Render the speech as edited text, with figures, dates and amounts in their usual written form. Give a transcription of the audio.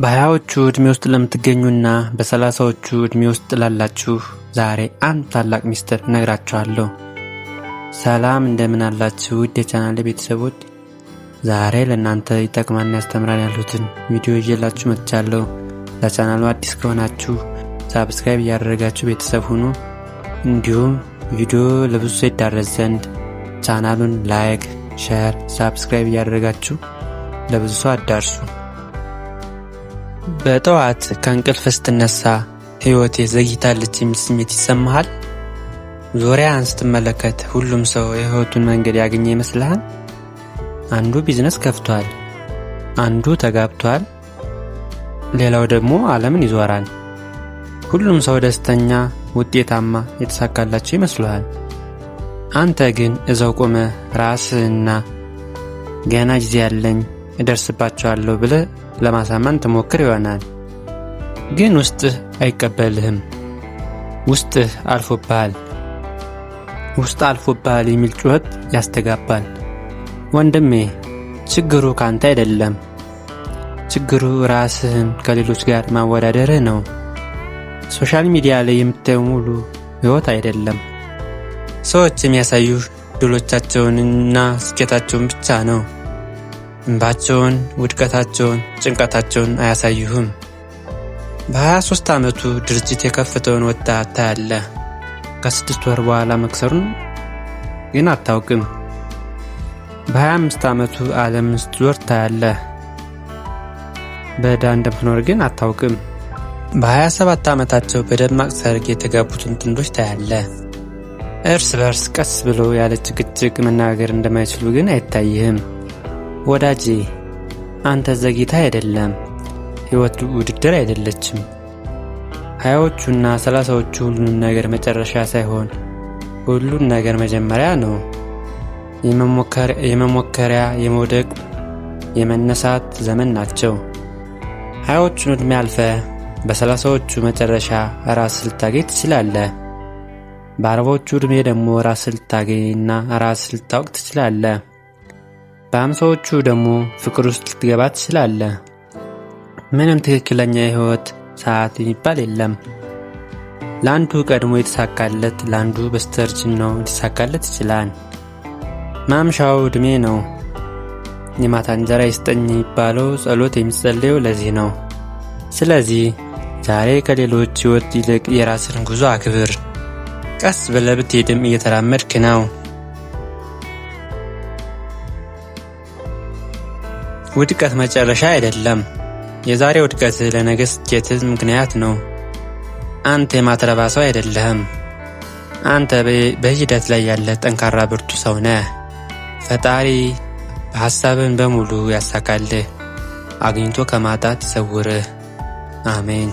በ20ዎቹ ዕድሜ ውስጥ ለምትገኙና በ30ዎቹ ዕድሜ ውስጥ ላላችሁ ዛሬ አንድ ታላቅ ሚስጥር እነግራችኋለሁ። ሰላም፣ እንደምን አላችሁ ውድ የቻናሌ ቤተሰቦች፣ ዛሬ ለእናንተ ይጠቅማልና ያስተምራል ያልኩትን ቪዲዮ ይዤላችሁ መጥቻለሁ። ለቻናሉ አዲስ ከሆናችሁ subscribe እያደረጋችሁ ቤተሰብ ሁኑ። እንዲሁም ቪዲዮ ለብዙ ሰው ይዳረስ ዘንድ ቻናሉን like፣ share፣ subscribe እያደረጋችሁ ለብዙ ሰው አዳርሱ። በጠዋት ከእንቅልፍ ስትነሳ ሕይወቴ ዘግይታለች የሚል ስሜት ይሰማሃል? ዙሪያህን ስትመለከት ሁሉም ሰው የሕይወቱን መንገድ ያገኘ ይመስልሃል? አንዱ ቢዝነስ ከፍቷል፣ አንዱ ተጋብቷል፣ ሌላው ደግሞ ዓለምን ይዞራል። ሁሉም ሰው ደስተኛ፣ ውጤታማ፣ የተሳካላቸው ይመስሉሃል። አንተ ግን እዛው ቆመህ ራስህና ገና ጊዜ ያለኝ፣ እደርስባቸዋለሁ ብለህ ለማሳመን ትሞክር ይሆናል። ግን ውስጥህ አይቀበልህም። ውስጥህ አልፎብሃል፣ ውስጥ አልፎብሃል የሚል ጩኸት ያስተጋባል። ወንድሜ፣ ችግሩ ካንተ አይደለም። ችግሩ ራስህን ከሌሎች ጋር ማወዳደርህ ነው። Social media ላይ የምታየው ሙሉ ሕይወት አይደለም። ሰዎች የሚያሳዩህ ድሎቻቸውንና ስኬታቸውን ብቻ ነው። እንባቸውን፣ ውድቀታቸውን፣ ጭንቀታቸውን አያሳዩህም። በ23 ዓመቱ ድርጅት የከፈተውን ወጣት ታያለህ። ከ6 ወር በኋላ መክሰሩን ግን አታውቅም። በ25 ዓመቱ ዓለምን ስትዞር ታያለህ። በዕዳ እንደምትኖር ግን አታውቅም። በ27 ዓመታቸው በደማቅ ሰርግ የተጋቡትን ጥንዶች ታያለህ። እርስ በርስ ቀስ ብሎ ያለ ጭቅጭቅ መነጋገር እንደማይችሉ ግን አይታይህም። ወዳጄ፣ አንተ ዘግይተህ አይደለም። ሕይወት ውድድር አይደለችም። 20ዎቹና 30ዎቹ ሁሉንም ነገር መጨረሻ ሳይሆን ሁሉን ነገር መጀመሪያ ነው። የመሞከሪያ፣ የመውደቅ፣ የመነሳት ዘመን ናቸው። 20ዎቹን ዕድሜ አልፈህ በ30ዎቹ መጨረሻ ራስህን ልታገኝ ትችላለህ። በ40ዎቹ ዕድሜ ደግሞ ራስህን ልታገኝና ራስህን ልታውቅ ትችላለህ። በ50ዎቹ ደግሞ ፍቅር ውስጥ ልትገባ ትችላለህ። ምንም ትክክለኛ የህይወት ሰዓት የሚባል የለም። ለአንዱ ቀድሞ የተሳካለት ለአንዱ በስተርጅናው ሊሳካለት ይችላል። ማምሻው ዕድሜ ነው። የማታ እንጀራ ይስጠኝ የሚባለው ጸሎት የሚጸለየው ለዚህ ነው። ስለዚህ ዛሬ ከሌሎች ሕይወት ይልቅ የራስን ጉዞ አክብር። ቀስ ብለህ ብትሄድም እየተራመድክ ነው። ውድቀት መጨረሻ አይደለም። የዛሬ ውድቀት ለነገ ስኬትህ ምክንያት ነው። አንተ የማትረባ ሰው አይደለህም። አንተ በሂደት ላይ ያለ ጠንካራ ብርቱ ሰው ነህ። ፈጣሪ ሐሳብን በሙሉ ያሳካልህ፣ አግኝቶ ከማጣት ይሰውርህ። አሜን።